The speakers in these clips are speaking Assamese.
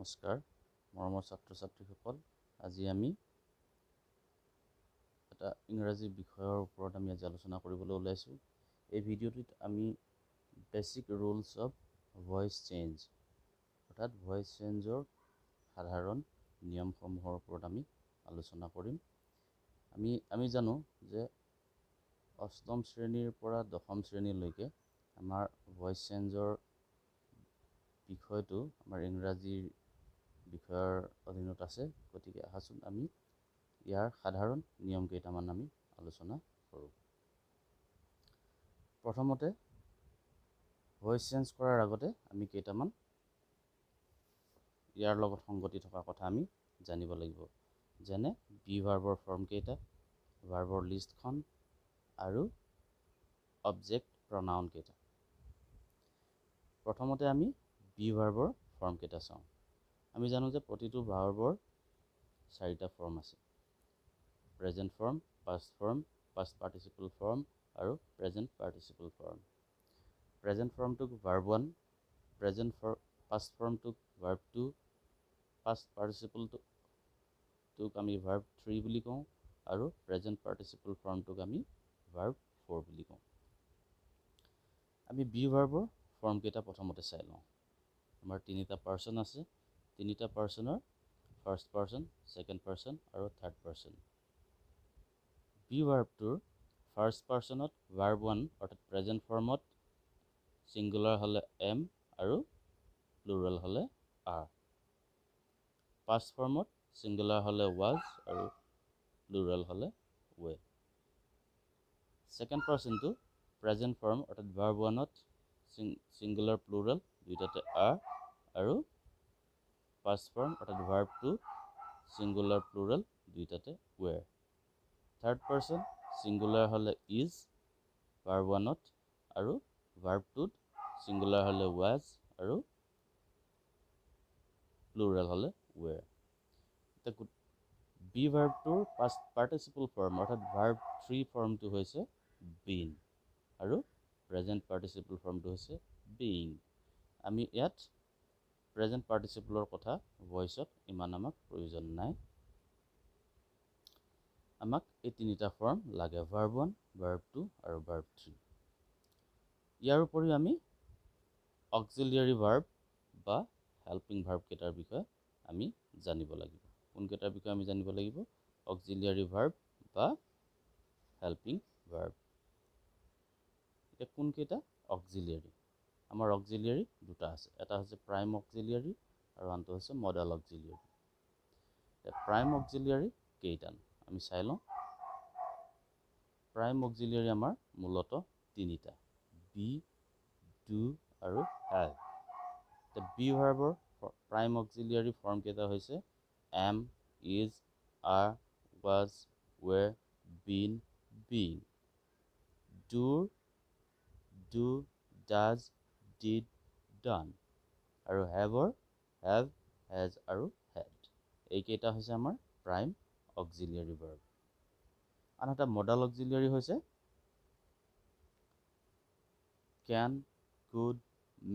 নমস্কাৰ মৰমৰ ছাত্ৰ ছাত্ৰীসকল, আজি আমি এটা ইংৰাজী বিষয়ৰ ওপৰত আমি আজি আলোচনা কৰিবলৈ ওলাইছোঁ। এই ভিডিঅ'টোত আমি basic rules of voice change, অৰ্থাৎ ভইচ চেঞ্জৰ সাধাৰণ নিয়মসমূহৰ ওপৰত আমি আলোচনা কৰিম। আমি জানো যে অষ্টম শ্ৰেণীৰ পৰা দশম শ্ৰেণীলৈকে আমাৰ ভইচ চেঞ্জৰ বিষয়টো আমাৰ ইংৰাজীৰ বিষয়ৰ অধীনত আছে। গতিকে আহাচোন আমি ইয়াৰ সাধাৰণ নিয়ম কেইটামান আমি আলোচনা কৰোঁ। প্ৰথমতে ভইচ চেঞ্জ কৰাৰ আগতে আমি কেইটামান ইয়াৰ লগত সংগতি থকা কথা আমি জানিব লাগিব, যেনে বি ভাৰ্বৰ ফৰ্ম কেইটা, ভাৰ্বৰ লিষ্টখন আৰু অবজেক্ট প্ৰনাউন কেইটা। প্ৰথমতে আমি বি ভাৰ্বৰ ফৰ্ম কেইটা চাওঁ। আমি জানো যে প্ৰতিটো ভাৰ্বৰ চাৰিটা ফৰ্ম আছে: present form, past form, past participle form আৰু প্ৰেজেণ্ট পাৰ্টিচিপল ফৰ্ম। প্ৰেজেণ্ট ফৰ্মটোক ভাৰ্ব ওৱান, প্ৰেজেণ্ট পাষ্ট ফৰ্মটোক ভাৰ্ব টু, পাষ্ট পাৰ্টিচিপলটোক আমি ভাৰ্ব থ্ৰী বুলি কওঁ আৰু প্ৰেজেণ্ট পাৰ্টিচিপল ফৰ্মটোক আমি ভাৰ্ব ফ'ৰ বুলি কওঁ। আমি বি ভাৰ্বৰ ফৰ্মকেইটা প্ৰথমতে চাই লওঁ। আমাৰ তিনিটা পাৰ্চন আছে। তিনিটা পাৰ্চনৰ ফাৰ্ষ্ট পাৰ্চন, ছেকেণ্ড পাৰ্চন আৰু থাৰ্ড পাৰ্চন। বি ভাৰ্বটোৰ ফাৰ্ষ্ট পাৰ্চনত ভাৰ্ব ওৱান, অৰ্থাৎ প্ৰেজেণ্ট ফৰ্মত ছিংগুলাৰ হ'লে এম আৰু প্লুৰেল হ'লে আৰ। পাষ্ট ফৰ্মত ছিংগুলাৰ হ'লে ৱাজ আৰু প্লুৰেল হ'লে ৱেৰ। ছেকেণ্ড পাৰ্চনটো প্ৰেজেণ্ট ফৰ্ম, অৰ্থাৎ ভাৰ্ব ওৱানত ছিংগুলাৰ, প্লুৰেল দুইটাতে আৰ আৰু পাষ্ট ফৰ্ম, অৰ্থাৎ ভাৰ্ব টু, ছিংগুলাৰ, প্লুৰেল দুইটাতে ৱেৰ। থাৰ্ড পাৰ্চন ছিংগুলাৰ হ'লে is verb ওৱানত আৰু ভাৰ্ব টুত ছিংগুলাৰ হ'লে ৱাজ আৰু প্লুৰেল হ'লে ৱেৰ। এতিয়া বি ভাৰ্বটোৰ পাষ্ট পাৰ্টিচিপল ফৰ্ম, অৰ্থাৎ ভাৰ্ব থ্ৰী ফৰ্মটো হৈছে বিন আৰু প্ৰেজেণ্ট পাৰ্টিচিপল ফৰ্মটো হৈছে বিয়িং। আমি ইয়াত প্ৰেজেণ্ট পাৰ্টিচিপলৰ কথা ভইচত ইমান আমাক প্ৰয়োজন নাই। আমাক এই তিনিটা ফৰ্ম লাগে, ভাৰ্ব ওৱান, ভাৰ্ব টু আৰু ভাৰ্ব থ্ৰী। ইয়াৰ উপৰিও আমি অক্সিলিয়াৰী ভাৰ্ব বা হেল্পিং ভাৰ্বকেইটাৰ বিষয়ে আমি জানিব লাগিব। কোনকেইটাৰ বিষয়ে আমি জানিব লাগিব? অক্সিলিয়াৰী ভাৰ্ব বা হেল্পিং ভাৰ্ব। এতিয়া কোনকেইটা অক্সিলিয়াৰী? আমাৰ অক্সিলিয়াৰী দুটা আছে। এটা হৈছে প্ৰাইম অক্সিলিয়াৰী আৰু আনটো হৈছে মডেল অক্সিলিয়াৰী। এতিয়া প্ৰাইম অক্সিলিয়াৰী কেইটা আমি চাই লওঁ। প্ৰাইম অক্সিলিয়াৰী আমাৰ মূলতঃ তিনিটা, বি, do আৰু have. এতিয়া বি ভাৰ্বৰ প্ৰাইম অক্সিলিয়াৰী ফৰ্ম কেইটা হৈছে am, is, are, was, were, been, being। ডুৰ do, does, did, done আৰু হেভৰ have, has আৰু হেড। এইকেইটা হৈছে আমাৰ প্ৰাইম অক্সিলিয়াৰী ভাৰ্ব। আনহাতে মডেল অক্সিলিয়াৰী হৈছে can, could,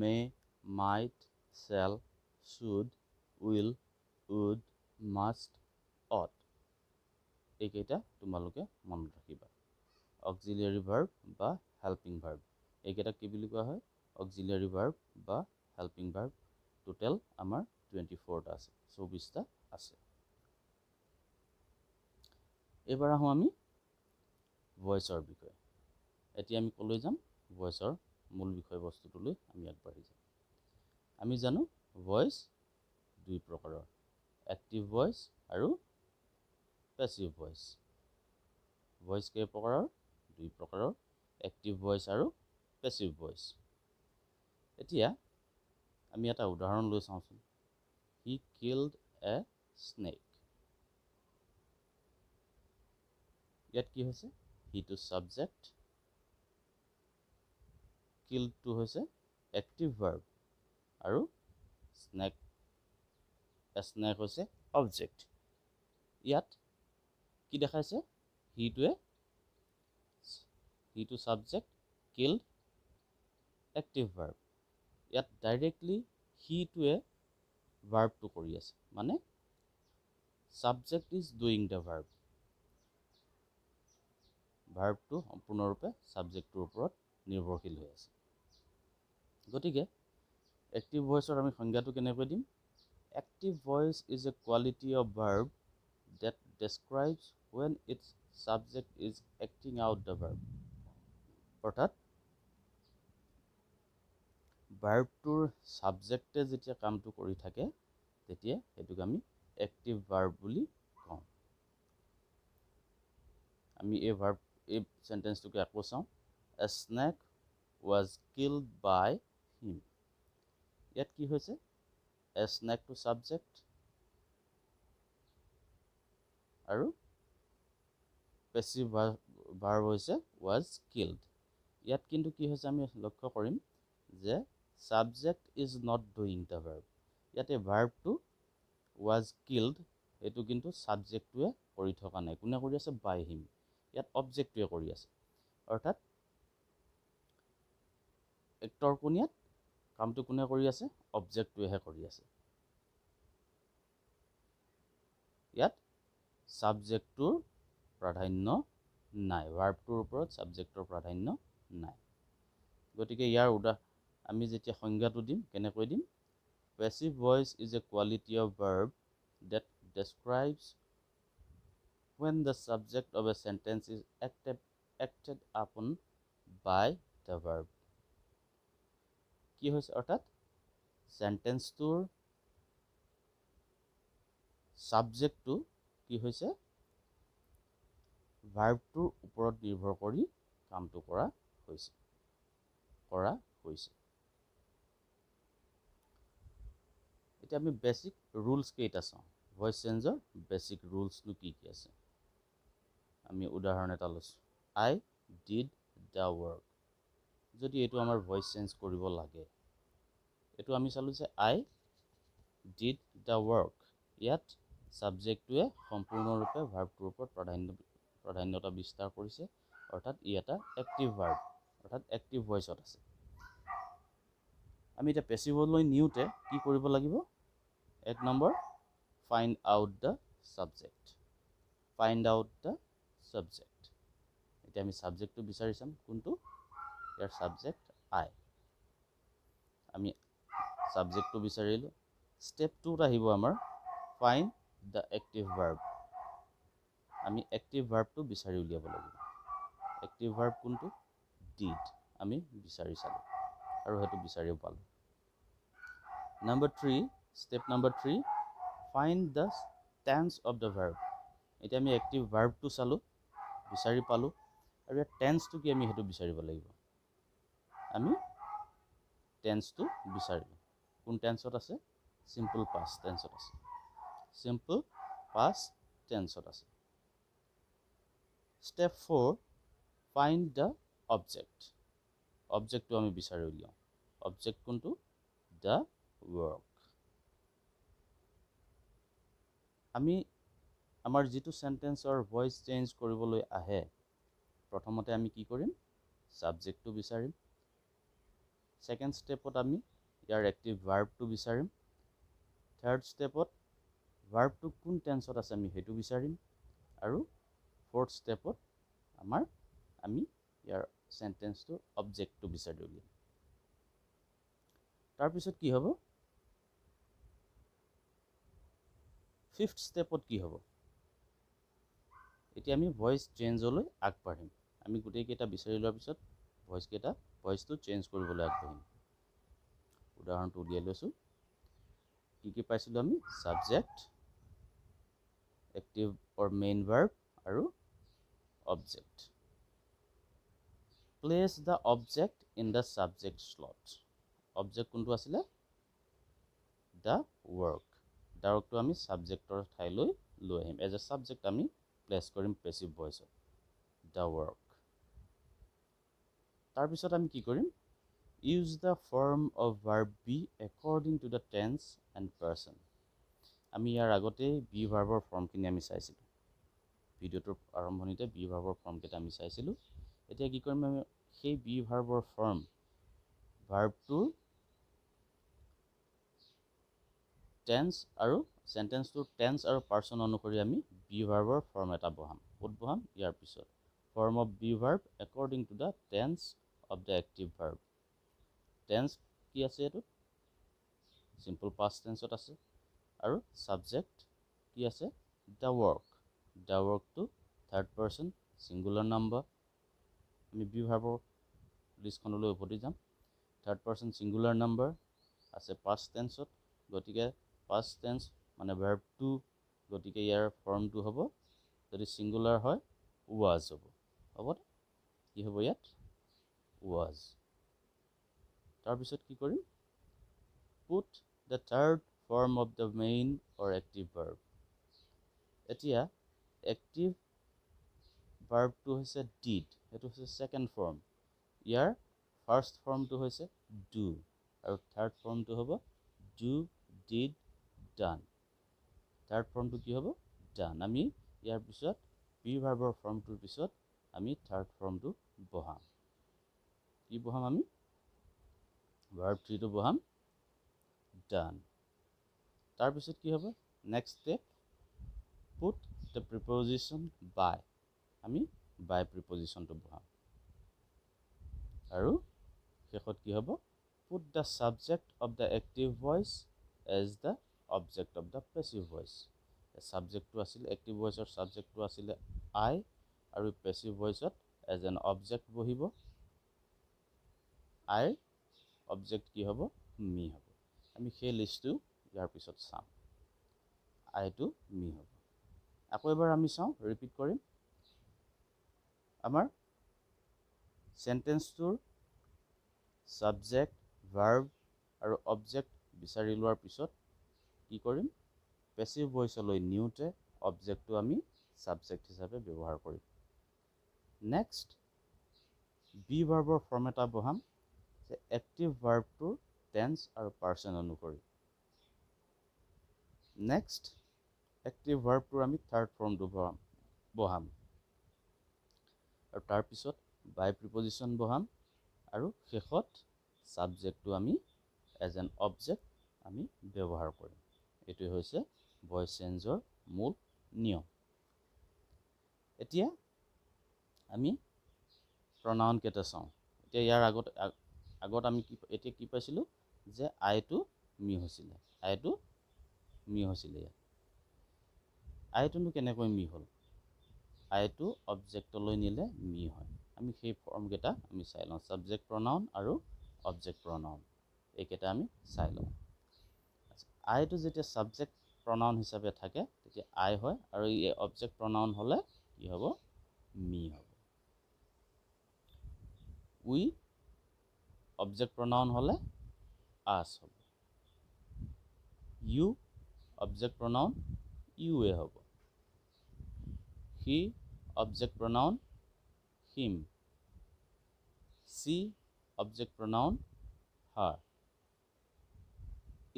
may, might, shall, should, will, would, must, ought। এইকেইটা তোমালোকে মনত ৰাখিবা। অক্সিলিয়াৰী ভাৰ্ব বা হেল্পিং ভাৰ্ব, এইকেইটাক কি বুলি কোৱা হয়? অক্সিলিয়াৰী ভাৰ্ব বা হেল্পিং ভাৰ্ব। টোটেল আমাৰ 24টা আছে, 24টা আছে। এইবাৰ আহোঁ আমি ভইচৰ বিষয়ে। এতিয়া আমি ক'লৈ যাম? ভইচৰ মূল বিষয়বস্তুটোলৈ আমি আগবাঢ়ি যাম। আমি জানো ভইচ দুই প্ৰকাৰৰ, এক্টিভ ভইচ আৰু পেচিভ ভইচ। ভইচ কেই প্ৰকাৰৰ? দুই প্ৰকাৰৰ, এক্টিভ ভইচ আৰু পেচিভ ভইচ। এতিয়া আমি এটা উদাহৰণ লৈ চাওঁচোন। "He killed a snake." ইয়াত কি হৈছে? হিটো ছাবজেক্ট, কিল্ডটো হৈছে এক্টিভ ভাৰ্ব আৰু স্নেক, এ স্নেক হৈছে অবজেক্ট। ইয়াত কি দেখাইছে? হিটোৱে, হিটো ছাবজেক্ট, কিল্ড এক্টিভ ভাৰ্ব। ইয়াত ডাইৰেক্টলি হিটোৱে ভাৰ্বটো কৰি আছে, মানে subject is doing the verb. ভাৰ্বটো সম্পূৰ্ণৰূপে ছাবজেক্টটোৰ ওপৰত নিৰ্ভৰশীল হৈ আছে। গতিকে এক্টিভ ভইচৰ আমি সংজ্ঞাটো কেনেকৈ দিম? Active voice is a quality of verb that describes when its subject is acting out the verb. অৰ্থাৎ ভাৰ্বটোৰ ছাবজেক্টে যেতিয়া কামটো কৰি থাকে তেতিয়া সেইটোক আমি এক্টিভ ভাৰ্ব বুলি কওঁ। আমি এই ভাৰ্ব, এই চেণ্টেন্সটোকে আকৌ চাওঁ। A snake was killed by him. ইয়াত কি হৈছে? এ স্নেকটো ছাবজেক্ট আৰু পেচিভ ভাৰ্ব হৈছে ৱাজ কিল্ড। ইয়াত কিন্তু কি হৈছে আমি লক্ষ্য কৰিম যে subject is not doing the verb. ইয়াতে ভাৰ্বটো ৱাজ কিল্ড, এইটো কিন্তু ছাবজেক্টটোৱে কৰি থকা নাই। কোনে কৰি আছে? By him. ইয়াত অবজেক্টটোৱে কৰি আছে। অৰ্থাৎ এক্টৰ কোন? ইয়াত কামটো কোনে কৰি আছে? অবজেক্টটোৱেহে কৰি আছে। ইয়াত ছাবজেক্টটোৰ প্ৰাধান্য নাই, ভাৰ্বটোৰ ওপৰত ছাবজেক্টৰ প্ৰাধান্য নাই। গতিকে ইয়াৰ আমি যেতিয়া সংজ্ঞাটো দিম কেনেকৈ দিম? Passive voice is a quality of verb that describes when the subject of a sentence is acted upon by the verb. কি হৈছে? অৰ্থাৎ চেণ্টেন্সটোৰ ছাবজেক্টটো কি হৈছে? ভাৰ্বটোৰ ওপৰত নিৰ্ভৰ কৰি কামটো কৰা হৈছে। এতিয়া আমি বেছিক ৰুলছ কেইটা চাওঁ। ভইচ চেঞ্জৰ বেছিক ৰুলছনো কি কি আছে? আমি উদাহৰণ এটা লৈছোঁ, I did the work. যদি এইটো আমাৰ ভইচ চেঞ্জ কৰিব লাগে, এইটো আমি চালোঁ যে I did the work, ইয়াত ছাবজেক্টটোৱে সম্পূৰ্ণৰূপে ভাৰ্বটোৰ ওপৰত প্ৰাধান্যতা বিস্তাৰ কৰিছে, অৰ্থাৎ ই এটা এক্টিভ ভাৰ্ব, অৰ্থাৎ এক্টিভ ভইচত আছে। আমি এতিয়া পেচিভলৈ নিওঁতে কি কৰিব লাগিব? এক number, find out the subject. Find out the subject. এতিয়া আমি ছাবজেক্টটো বিচাৰি চাম, কোনটো? ইয়াৰ ছাবজেক্ট আই। আমি ছাবজেক্টটো বিচাৰিলোঁ। ষ্টেপ টুত আহিব আমাৰ ফাইণ্ড the active verb. আমি এক্টিভ ভাৰ্বটো বিচাৰি উলিয়াব লাগিব। এক্টিভ ভাৰ্ব কোনটো? Did. আমি বিচাৰি চালোঁ আৰু সেইটো বিচাৰিও পালোঁ। Number three, step number three, find the tense of the verb. এতিয়া আমি এক্টিভ ভাৰ্বটো চালোঁ, বিচাৰি পালোঁ, আৰু ইয়াৰ টেন্সটো কি আমি সেইটো বিচাৰিব লাগিব। আমি টেন্সটো বিচাৰিলোঁ। কোন টেন্সত আছে? চিম্পল পাষ্ট টেন্সত আছে। চিম্পল পাষ্ট টেন্সত আছে। Step four, find the object. অবজেক্টটো আমি বিচাৰি উলিয়াওঁ। অবজেক্ট কোনটো? The work. আমি আমাৰ যিটো চেণ্টেন্সৰ ভইচ চেঞ্জ কৰিবলৈ আহে, প্ৰথমতে আমি কি কৰিম? ছাবজেক্টটো বিচাৰিম। ছেকেণ্ড ষ্টেপত আমি ইয়াৰ এক্টিভ ভাৰ্বটো বিচাৰিম। থাৰ্ড ষ্টেপত ভাৰ্বটো কোন টেন্সত আছে আমি সেইটো বিচাৰিম, আৰু ফ'ৰ্থ ষ্টেপত আমি ইয়াৰ চেণ্টেন্সটোৰ অবজেক্টটো বিচাৰি উলিয়াম। তাৰপিছত কি হ'ব? ফিফ্থ ষ্টেপত কি হ'ব? এতিয়া আমি ভইচ চেঞ্জলৈ আগবাঢ়িম। আমি গোটেইকেইটা বিচাৰি লোৱাৰ পিছত ভইচটো চেঞ্জ কৰিবলৈ আগবাঢ়িম। উদাহৰণটো উলিয়াই লৈছোঁ। কি কি পাইছিলোঁ আমি? Subject, active or main verb আৰু object. Place the object in the subject slot. Object কোনটো আছিলে? The work. The ৱৰ্কটো আমি ছাবজেক্টৰ ঠাইলৈ লৈ আহিম। এজ এ ছাবজেক্ট আমি প্লেচ কৰিম পেচিভ ভইচত, the work. তাৰপিছত আমি কি কৰিম? Use the form of verb be according to the tense and person. আমি ইয়াৰ আগতেই বি ভাৰ্বৰ ফৰ্মখিনি আমি চাইছিলোঁ। ভিডিঅ'টোৰ আৰম্ভণিতে বি ভাৰ্বৰ ফৰ্মকেইটা আমি চাইছিলোঁ। এতিয়া কি কৰিম আমি? সেই বি ভাৰ্বৰ ফৰ্ম, ভাৰ্বটোৰ টেন্স আৰু চেণ্টেন্সটোৰ টেন্স আৰু পাৰ্চন অনুসৰি আমি বি ভাৰ্বৰ ফৰ্ম এটা বহাম। ক'ত বহাম? ইয়াৰ পিছত। Form of be verb according to the tense of the active verb. Tense কি আছে এইটোত? চিম্পল পাষ্ট টেন্সত আছে। আৰু ছাবজেক্ট কি আছে? The work. The ৱৰ্কটো থাৰ্ড পাৰ্চন ছিংগুলাৰ নাম্বাৰ। আমি বি ভাৰ্বৰ লিষ্টখনলৈ উভতি যাম। থাৰ্ড পাৰ্চন ছিংগুলাৰ নাম্বাৰ আছে, পাষ্ট টেন্সত, গতিকে পাষ্ট টেন্স মানে ভাৰ্ব টু। গতিকে ইয়াৰ ফৰ্মটো হ'ব, যদি ছিংগুলাৰ হয়, ৱাজ হ'ব। হ'ব, কি হ'ব ইয়াত? ৱাজ। তাৰপিছত কি কৰিম? Put the third form of the main or active verb. এতিয়া এক্টিভ ভাৰ্বটো হৈছে did, সেইটো হৈছে ছেকেণ্ড ফৰ্ম। ইয়াৰ ফাৰ্ষ্ট ফৰ্মটো হৈছে do আৰু থাৰ্ড ফৰ্মটো হ'ব do, did, ডান। থাৰ্ড ফৰ্মটো কি হ'ব? ডান। আমি ইয়াৰ পিছত, বি ভাৰ্বৰ ফৰ্মটোৰ পিছত আমি থাৰ্ড ফৰ্মটো বহাম। কি বহাম আমি? ভাৰ্ব থ্ৰীটো বহাম, ডান। তাৰপিছত কি হ'ব? Next step, put the preposition by. আমি বাই প্ৰিপজিশ্যনটো বহাম। আৰু শেষত কি হ'ব? Put the subject of the active voice as the object of the passive voice. ছাবজেক্টটো আছিলে, এক্টিভ ভইচৰ ছাবজেক্টটো আছিলে আই আৰু পেচিভ ভইচত এজ এন অবজেক্ট বহিব। আইৰ অবজেক্ট কি হ'ব? মি হ'ব। আমি সেই লিষ্টটো ইয়াৰ পিছত চাম। আইটো মি হ'ব। আকৌ এবাৰ আমি চাওঁ, ৰিপিট কৰিম। আমাৰ চেণ্টেন্সটোৰ ছাবজেক্ট, ভাৰ্ব আৰু অবজেক্ট বিচাৰি লোৱাৰ পিছত কি কৰিম? পেচিভ ভইচলৈ নিওঁতে অবজেক্টটো আমি ছাবজেক্ট হিচাপে ব্যৱহাৰ কৰিম। নেক্সট বি ভাৰ্বৰ ফৰ্ম এটা বহাম যে এক্টিভ ভাৰ্বটোৰ টেন্স আৰু পাৰ্চন অনুসৰি। নেক্সট এক্টিভ ভাৰ্বটোৰ আমি থাৰ্ড ফৰ্মটো বহাম আৰু তাৰপিছত বাই প্ৰিপজিশ্যন বহাম আৰু শেষত ছাবজেক্টটো আমি এজ এন অবজেক্ট আমি ব্যৱহাৰ কৰিম। এইটোৱে হৈছে ভইচ চেঞ্জৰ মূল নিয়ম। এতিয়া আমি প্ৰনাউনকেইটা চাওঁ। এতিয়া ইয়াৰ আগত আমি কি, এতিয়া কি পাইছিলোঁ যে আইটো মি হৈছিলে, আইটো মি হৈছিলে। ইয়াত আইটোনো কেনেকৈ মি হ'ল? আইটো অবজেক্টলৈ নিলে মি হয়। আমি সেই ফৰ্মকেইটা আমি চাই লওঁ। ছাবজেক্ট প্ৰনাউন আৰু অবজেক্ট প্ৰনাউন, এইকেইটা আমি চাই লওঁ। আইটো যেতিয়া ছাবজেক্ট প্ৰনাউন হিচাপে থাকে, তেতিয়া আই হয় আৰু এই অবজেক্ট প্ৰনাউন হ'লে কি হ'ব? মি হ'ব। উই অবজেক্ট প্ৰনাউন হ'লে আছ হ'ব। ইউ অবজেক্ট প্ৰনাউন ইউৱে হ'ব। He object pronoun him, she object pronoun her,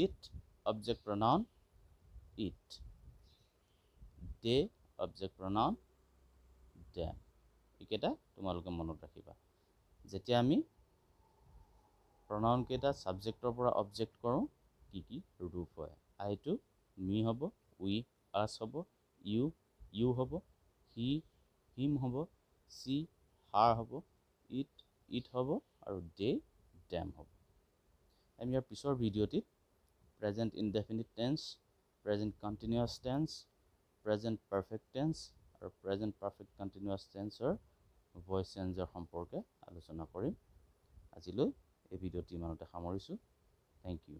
it object pronoun it, they object pronoun them. এইকেইটা তোমালোকে মনত ৰাখিবা। যেতিয়া আমি প্ৰনাউনকেইটা ছাবজেক্টৰ পৰা অবজেক্ট কৰোঁ, কি কি ৰূপ হয়? আইটো মি হ'ব, উই আছ হ'ব, ইউ ইউ হ'ব, হি হিম হ'ব, চি হাৰ হ'ব, it it হ'ব আৰু দে ডেম হ'ব। আমি ইয়াৰ পিছৰ ভিডিঅ'টিত present indefinite tense, present continuous tense, present perfect tense আৰু প্ৰেজেণ্ট পাৰফেক্ট কণ্টিনিউৱাছ টেন্সৰ ভইচ চেঞ্জৰ সম্পৰ্কে আলোচনা কৰিম। আজিলৈ এই ভিডিঅ'টি ইমানতে সামৰিছোঁ। Thank you.